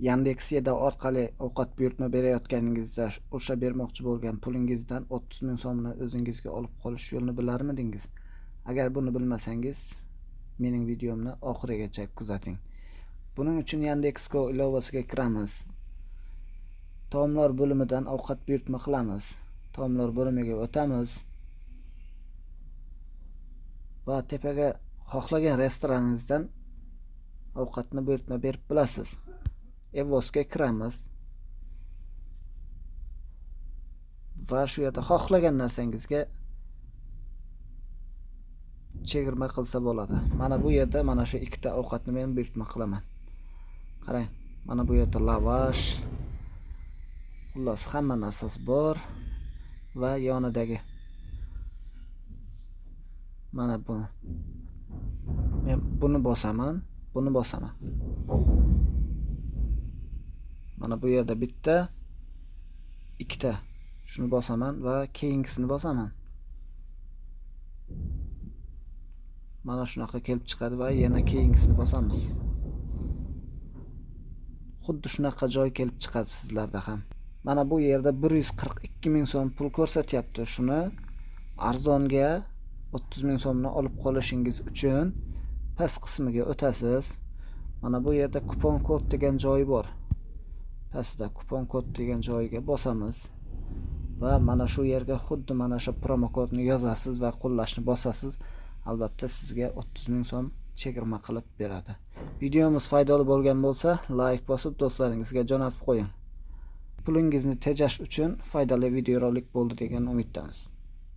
Yandex Yeda orqali ovqat buyurtma berayotganingizda o'sha bermoqchi bo'lgan pulingizdan 30 ming so'mni o'zingizga olib qolish yo'lini bilarmidingiz? Agar buni bilmasangiz, mening videomni oxirigacha kuzating. Buning uchun Yandex.Go ilovasiga kiramiz. Taomlar bo'limidan ovqat buyurtma qilamiz. Taomlar bo'limiga o'tamiz. Va tepaga xohlagan restoraningizdan ovqatni buyurtma berib bilasiz. Evosga kiramiz. Va shu yerda xohlagan narsangizga chegirma qilsa bo'ladi. Mana bu yerda mana shu ikkita ovqatni men buyurtma qilaman. Qarang, mana bu yerda lavash, xullas hamma narsasi bor va yonidagi mana buni. Men buni bosaman, buni bosaman. Mana bu yerda bitta, ikkita. Shuni bosaman va keyingisini bosaman. Mana shunaqa kelib chiqadi va yana keyingisini bosamiz. Xuddi shunaqa joy kelib chiqadi sizlarda ham. Mana bu yerda 142 ming so'm pul ko'rsatyapti. Shuni arzonga 30 ming so'mni olib qolishingiz uchun past qismiga o'tasiz. Mana bu yerda kupon kod degan joyi bor. Pastda kupon kod degan joyiga bosamiz va mana shu yerga xuddi mana shu promokodni yozasiz va qo'llashni bosasiz. Albatta sizga 30 ming so'm chegirma qilib beradi. Videomiz foydali bo'lgan bo'lsa, like bosib do'stlaringizga jo'natib qo'ying. Pulingizni tejash uchun foydali videorolik bo'ldi degan umiddamiz.